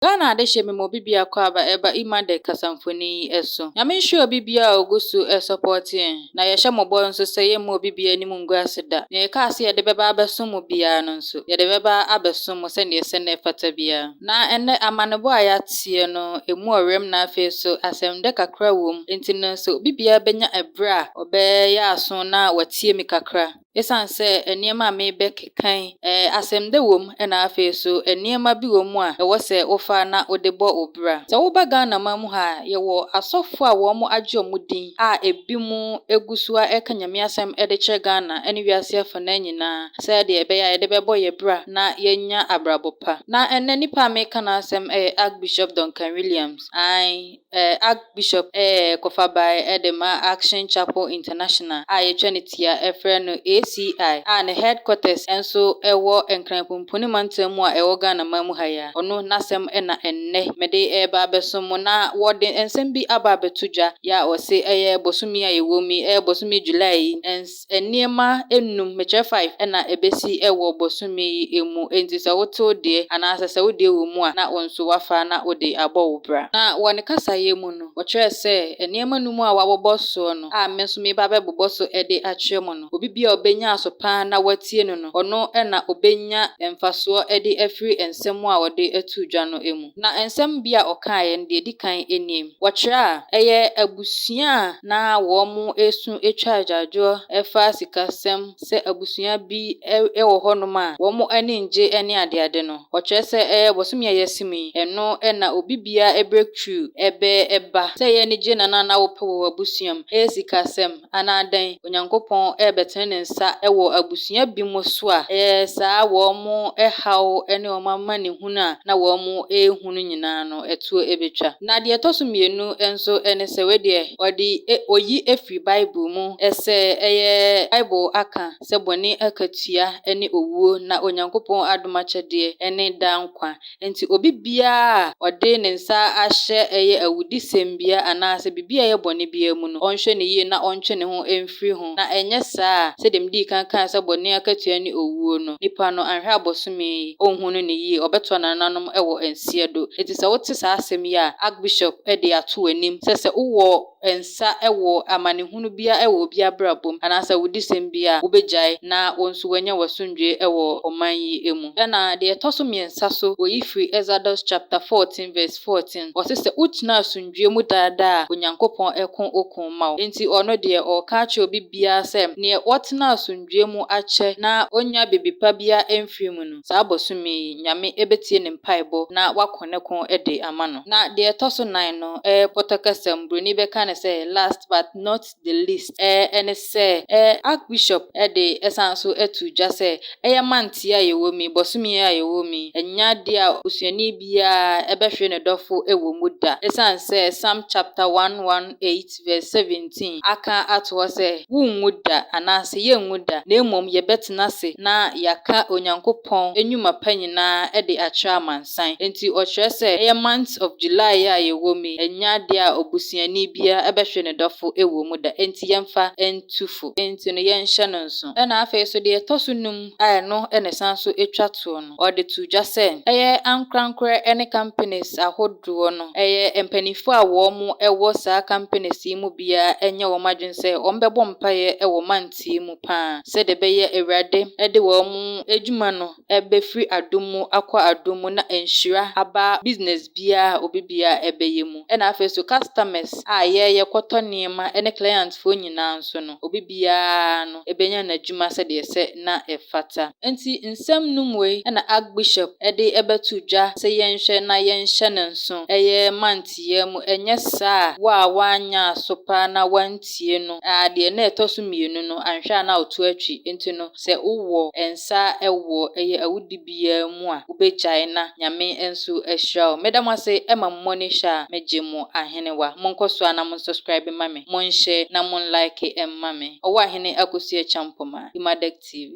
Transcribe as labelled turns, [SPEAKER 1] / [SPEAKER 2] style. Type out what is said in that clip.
[SPEAKER 1] Ghana adehye mema obi biako aba ɛba Imadek kasamfoni yi so. Nyame nhyira obi biara a ogu so ɛsupporte yɛn. Na yɛhyɛ mo bɔ nso sɛ yɛmma obi biara anim ngu ase da. Nea yɛkaa sɛ yɛde bɛba abɛsom mo biara no nso, yɛde bɛba abɛsom mo sɛnea ɛsɛ na ɛfata biara. Na ɛnnɛ amanebɔ a yɛateɛ no, emu ɔwerɛm na afei so asɛmdɛ kakra wɔ mu. Enti no sɛ obi biara bɛnya ɛberɛ a ɔbɛyɛ aso na watie me kakra. Esiane sɛ nneɛma a merebɛkeka yi, asɛmdɛ wɔ mu ɛna afei so nneɛma bi wɔ mu a ɛwɔ sɛ wofa na wode bɔ wo bra. Sɛ woba Ghana man mu ha a, yɛwɔ asɔfo a wɔn agye wɔn din a ebinom egu so a ɛka Nyame asɛm de kyerɛ Ghana ne wiase afanan nyinaa sɛdeɛ ɛbɛyɛ a yɛde bɛbɔ yɛn bra na yɛanya abrabɔ pa. Na ɛnnɛ nipa a meka n'asɛm yɛ Archbishop Duncan Williams. Ae, Archbishop kɔfabae de ma Action Chapel International a yɛtwa ne tia frɛ no ACI a ne headquarters nso wɔ Nkran Pumpuni mantam mu a ɛwɔ Ghana man mu ha yi a. Ɔno n'asɛm na ɛnnɛ mede reba abɛsom mo na wɔde nsɛm bi aba abɛto dwa yɛ a ɔse ɛyɛ bosome a yɛwɔ mu yi, ɛyɛ bosome July yi, nneɛma enum, mekyerɛ five, ɛna ɛbɛsi wɔ bosome yi mu. Enti sɛ wote wo deɛ anaasɛ sɛ wo deɛ wɔ mu a, na wo nso wafa na wode abɔ wo bra. Na wɔ ne kasaeɛ mu no, wɔkyerɛɛ sɛ nneɛma num a wɔabobɔ soɔ no, a me nso meba abɛbobɔ so de akyerɛ mo no, obi bi a ɔbɛnya aso paa na watie no no, ɔno na ɔbɛnya mfasoɔ de afiri nsɛm a wɔde ato dwa no mu. Na nsɛm bi a ɔkaeɛ no, deɛ ɛdi kan nie. Wɔkyerɛ a, ɛyɛ abusua a na wɔn esu atwa agyaadwoɔ ɛfa sikasɛm sɛ abusua bi wɔ hɔnom a wɔn ani ngye ne adeade no. Wɔkyerɛ sɛ ɛyɛ bosome a yɛasi mu yi, ɛno na obi biara breakthrough ɛbɛ ɛba. Sɛ ɛyɛ anigye na na wopɛ wɔ w'abusua mu, ɛyɛ sikasɛm anaa dɛn, Onyankopɔn ɛrebɛtene ne nsa wɔ abusua bi mu so a, ɛyɛ saa wɔn haw ne wɔn amanehunu a na wɔn rehunu nyinaa no, ɛtoɔ ɛbɛtwa. Na deɛ ɛtɔ so mmienu nso ne sɛ wei deɛ ɔde oyi efiri Bible mu sɛ ɛyɛ Bible aka sɛ bɔne akatua ne owuo na Onyankopɔn adom akyɛdeɛ ne daa nkwa. Nti obi biara a ɔde ne nsa ahyɛ ɛyɛ awudisɛm bia anaasɛ biribi a ɛyɛ bɔne biara mu no, ɔnhwɛ ne yie na ɔntwe ne ho mfiri ho. Na ɛnyɛ saa a, sɛdeɛ medii kan kaa sɛ bɔne akatua ne owuo no, nipa no anhwɛ abosome yi, ɔnhunu ne yie, ɔbɛtoa nananom wɔ nseɛ do. Nti sɛ wote saa asɛm yi a, Archbishop de ato w'anim sɛ wowɔ nsa wɔ amanehunu biara wɔ obi abrabɔ mu anaasɛ awudisɛm bi a, wobɛgyae na wo nso woanya w'asomdwie wɔ ɔman yi mu. Ɛna deɛ ɛtɔ so mmiɛnsa so, oyi firi Exodus chapter 14 verse 14. Ɔse sɛ wotena asomdwie mu daadaa a, Onyankopɔn ɛko wo ko ma wo. Nti ɔno deɛ ɔreka akyerɛ obi biara sɛ neɛ wɔtena asomdwie mu akyɛ na onya biribi pa biara mfiri mu no, saa bosome yi, Nyame ɛbɛtie ne mpaebɔ na wako ne ko de ama no. Na deɛ ɛtɔ so nan no, ɛyɛ pɔtɔ kasam, Buroni bɛka no sɛ last but not the least, ɛne sɛ Archbishop de ɛsan so ato dwa sɛ ɛyɛ month a yɛwɔ mu yi, bosome yi a yɛwɔ mu yi, ɛnyɛ adeɛ a obusuani biara ɛbɛhwere ne dɔfo wɔ mu da. Ɛsiane sɛ Psalm chapter 118 verse 17 aka ato hɔ sɛ wonwu da anaasɛ yɛnwu da, na mmom yɛbɛtena ase na yɛaka Onyankopɔn nnwuma pa nyinaa de akyerɛ amansan. Nti ɔkyerɛ sɛ ɛyɛ month of July a yɛwɔ mu yi, ɛnyɛ adeɛ a obusuani biara ɛbɛhwere ne dɔfo wɔ mu da. Nti yɛmfa ntu fo. Nti no yɛnhyɛ no nso. Ɛna afei so deɛ ɛtɔ so num a ɛno ɛna ɛsan so atwa toɔ no, ɔde to dwa sɛ ɛyɛ ankorankorɛ ne companies ahodoɔ no, ɛyɛ mpanimfoɔ a wɔn wɔ saa companies yi mu biara nyɛ wɔn adwene sɛ wɔbɛbɔ mpaeɛ wɔ month yi mu paa sɛdeɛ ɛbɛyɛ Awurade de wɔn adwuma no ɛbɛfiri adom mu akɔ adom mu na nhyira aba business biara a obi biara ɛbɛyɛ mu. Ɛna afei so customers a yɛyɛ kɔtɔ nneɛma ne clientfoɔ nyinaa nso no, obi biara no ɛbɛnya n'adwuma sɛdeɛ ɛsɛ na ɛfata. Nti nsɛm num wei ɛna Archbishop ɛde ɛbɛto dwa sɛ yɛnhwɛ na yɛnhyɛ ne nso. Ɛyɛ month yi mu, ɛnyɛ saa a, wo a woanyɛ aso paa na woantie no, adeɛ na ɛtɔ so mmienu no, anhwɛ a na woto atwi. Nti no, sɛ wowɔ nsa wɔ ɛyɛ awudi biara mu a, wobɛgyae na Nyame nso ahyira wo. Meda mo ase ma mo ani hwɛ a megye mo ahenewa. Monkɔ so a na mo subscribe ma me. Monhyɛ na mon like mma me. Ɔwɔ ahene Akosua Kyampɔma, Imadek TV.